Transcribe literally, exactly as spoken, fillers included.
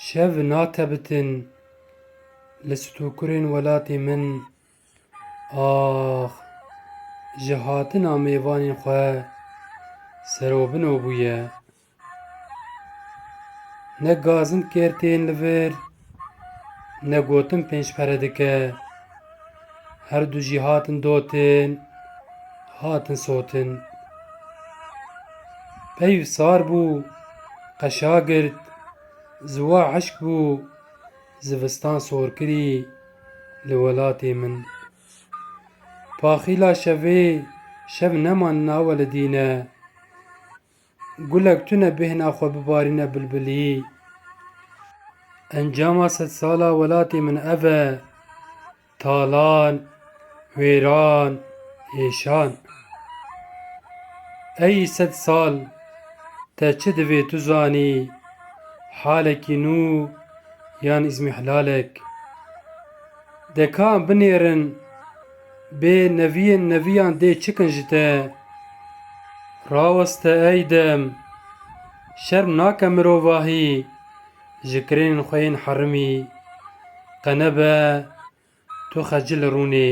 Şev natebitin li stûkurên welatê min. Ax, ji hatina mêvanên xwe serobino bûye. Ne gazin kêr tên li vir, ne gotin pênc pere dike. Her du jî hatin dotin, hatin sotin. Peyv sar bû, qeşa girt, ziwa eşk bû, zivistan sorkirî li welatê min. Paxîla şevê şev neman nawe li dîne. Gulek tune bêhna xwe bibarîne bilbilî. Encama sedsala welatê min ev e. Talan, wêran, êşan. Ey sedsal, te çi divê tu zanî? Halekî nû yan îzmîhlalek? Dekan binêrin, bê neviyên neviyan dê çikin ji te? Raweste ey dem, şerm nake mirovahî ji kirênên xwe yên herimî? Qe nebe tu xecil rûnê.